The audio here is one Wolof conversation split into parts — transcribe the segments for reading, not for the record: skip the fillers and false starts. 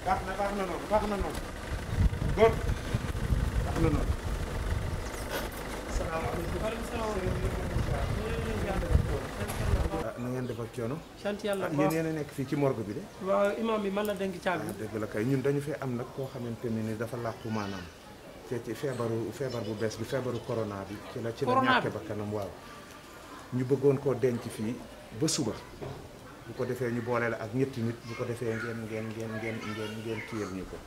baax na noonu góor baax na noonu. na ngeen def ak coono. sant yàlla yéen yéen a nekk fii ci morgue bi de. waaw imam bi man la dénk caabi. dëgg la kay ñun dañu fee am nag koo xamante ne ni dafa làqu maanaam te ci feebar bu bees bi feebaru corona bi. ci la ñàkke ba kanam waaw. ñu bëggoon koo denc fii ba suba bu ko defee ñu boole la ak ñetti nit bu ko defee ngeen kiyal ñu ko.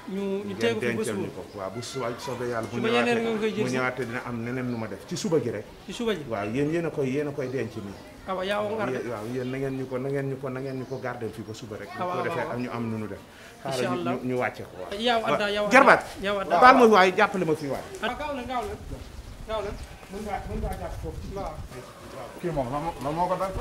ñu tegu fi ba suba ñu ko waaw bu soobee yàlla. suba yeneen nga koy jël bu ñëwaatee dina am neneen nu ma def ci suba gi rek. ci suba ji waaw yéen a koy denc nii. waaw waaw yéen na ngeen ñu ko gardel fii ba suba rek. bu ko defee am ñu am nu nu def. xaaral ñu wàcce ko waaw. yow jarbaat baal ma waay jàppale ma fii waay. gaaw la mën ngaa jàpp foofu. waaw kii moom lan moo ko dal.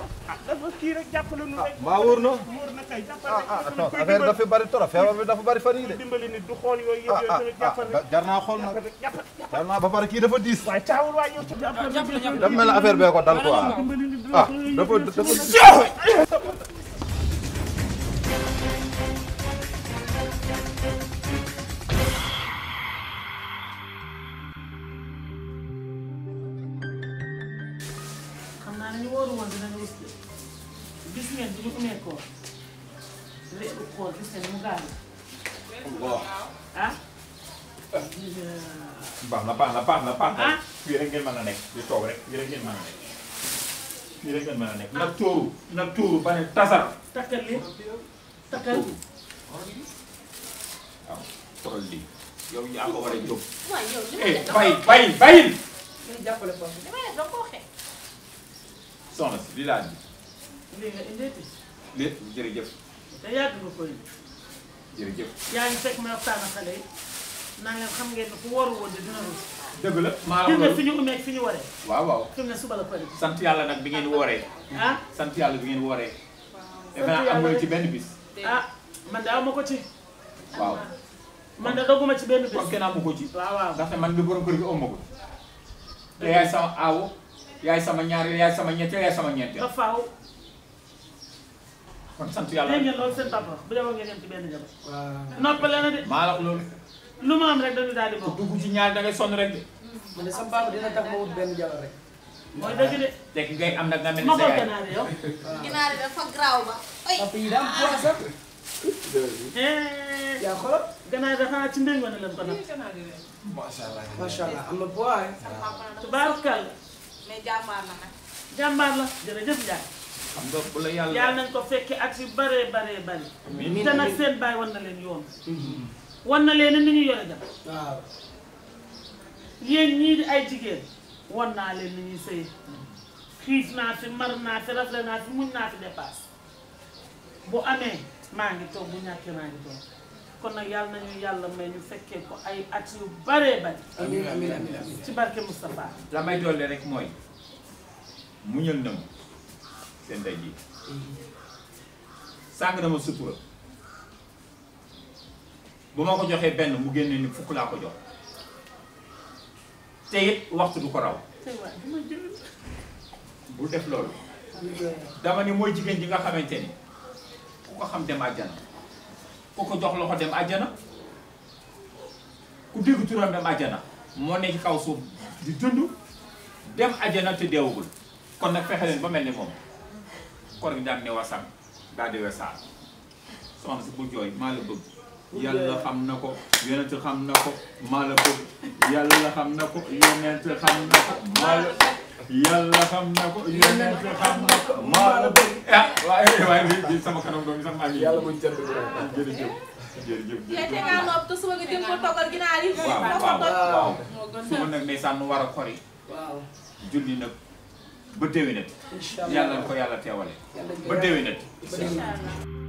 dafa kii rek jàppale nu rek. maa wóor na. wóor na kay jàppale. affaire dafa bari trop feebar bi dafa bari fan yii de. dimbali nit du xool yooyu yëpp yooyu jàppale. jar naa xool nag. jar naa ba pare kii dafa diis. waaye caawul waay yow. dafa mel ne affaire bee ko dal quoi. dafa. ñu wóoru woon dinañu gis ngeen bi ñu umee koor léegi xool gis ngeen mu gaaw ah. baax na. fii rek ngeen mën a nekk di toog rek fii rek ngeen mën a nekk. nag tuuru ba ne tasar. takkal li takkal. waaw tool lii yow yaa ko war a jóg. waaw yow li bàyyi. ngay jàppale foofu. dama ko waxee. soxna si lii laa ji. lii nga indeeti. lépp jërëjëf. te yàgg nga koy. jërëjëf. yaa ngi fekk may waxtaan ak xale yi naa leen xam ngeen ne ku waru woon de dina rus. dëgg la maa la gis nga loolu fi ñu umee fi ñu waree. waaw. fi mu ne suba la koy. sant yàlla nag bi ngeen wooree. ah sant yàlla bi ngeen wooree. sant defe naa am nga ci benn bis. ah man de amu ko ci. waaw. man de dogguma ci benn bis. kon kenn amu ko ci. waaw. ndaxte man mi borom kër gi ëmma ko. te yaay sama aawo. yaay sama ñaareel yaay sama ñetteel yaay sama ñeenteel. ba faaw. kon sant yàlla. dégg ngeen loolu seen papa bu demoon ngeen dem ci benn jabar. noppale na de. maa la wax loolu. lu ma am rek dañu daal di bokk. dugg ci ñaar da ngay sonn rek de. man de sama papa dina tax ma wut benn jabar rek. mooy dëgg de. tekki ngay am nag nga mel ni ma sa xool yaay. ganaar yow. ginaar yi dafa garaaw ba. ay papa yi daa am poids sax. yaa xoolal. ganaar yi dafa ci mbéy mi wane leen ko nag. macha allah am na poids. tubaarkàlla. mais jàmbaar na nag. jàmbaar la jërëjëf Ndiaye. xam nga bu la yàlla. yàlla nañ ko fekkee at yu baree baree bari. amiin te nag seen baay wan na leen yoon. wan na leen ni ñu yore jam. waaw. yéen ñii di ay jigéen wan naa leen ni ñuy sëy xiif naa fi mar naa fi rafle naa fi muñ naa fi dépasse bu amee maa ngi toog bu ñàkkee maa ngi toog kon nag yàlla nañu yàlla may ñu fekkee ko ay at yu baree bari. amiin amiin amiin. ci barke Moustapha. la may dolli rek mooy muñal na ma seen ndey ji sàng na ma sutura bu ma ko joxee benn mu génne ni fukk laa ko jox te it waxtu du ko raw bu def loolu dama ni mooy jigéen ji nga xamante ni ku ko xam dem àjjana ku ko jox loxo dem àjjana ku dégg turam dem àjjana moo ne ci kaw suuf di dund dem àjjana te deewagul kon nag fexe leen ba mel ni moom kor gi daan ne wasam daa di wesaar soxna si bu jooy maa la bëgg yàlla xam na ko yonent xam na ko maa la bëgg yàlla xam na ko yonent xam na ko maa la yàlla xam na ko yonent xam na ko maa la bëgg ah waaye sama kanam doom sax maa ngi yàlla buñ jënd jërëjëf jërëjëf te nga nopp te suba nga dem ko toggal ginaar yi. waaw suba nag ndeysaan nu war a kori waaw. julli nag ba déwénati incha allah yàlla na ko yàlla teewale ba déwénati ba déwénati.